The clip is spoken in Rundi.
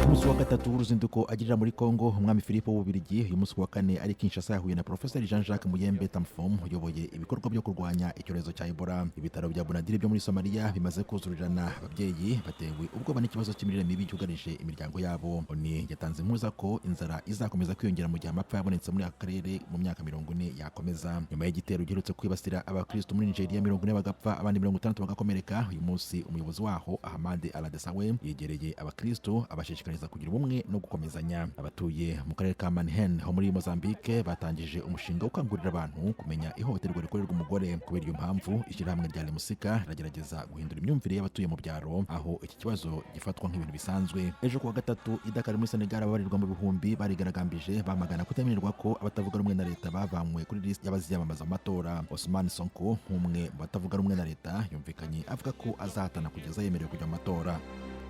Ku munsi wa gatatu w'uruzinduko agirira muri Congo, Umwami Philippe w'Ububiligi uyu munsi wa kane ari Kinshasa yahuye na Professor Jean-Jacques Muyembe Tamfum uyoboye ibikorwa byo kurwanya icyorezo cya Ebola. Ibitaro bya Bunadiri byo muri Somalia bimaze kuzurirana ababyeyi batewe ubwoba n'ikibazo cy'imirire mibi cyugarije imiryango yabo. ONU yatanze impuruza ko inzara izakomeza kwiyongera mu gihe amapfa yabonetse muri aka karere mu myaka 40 yakomeza. Nyuma y'igitero giherutse kwibasira abakristo muri Nigeria, 40 bagapfa, abandi 60 bagakomereka, uyu munsi umuyobozi waho Ahmad Aladesawe yegereye abakristo abashishikariza kugira ubumwe no gukomezanya. Abatuye mu karere ka Manhen ho muri Mozambique batangije umushinga wo gukangurira abantu kumenya ihohoterwa rikorerwa umugore. Kubera iyo mpamvu, ishyirahamwe rya Lemusika riragerageza guhindura imyumvire y'abatuye mu byaro aho iki kibazo gifatwa nk'ibintu bisanzwe. Ejo kuwa gatatu i Dakar muri Senegal, ababarirwa mu bihumbi barigaragambije bamagana kutemererwa ko abatavuga rumwe na leta bavanywe kuri lisiti y'abaziyamamaza mu matora. Ousmane Sonko, nk'umwe mu batavuga rumwe na leta, yumvikanye avuga ko azahatana kugeza yemerewe kujya mu matora.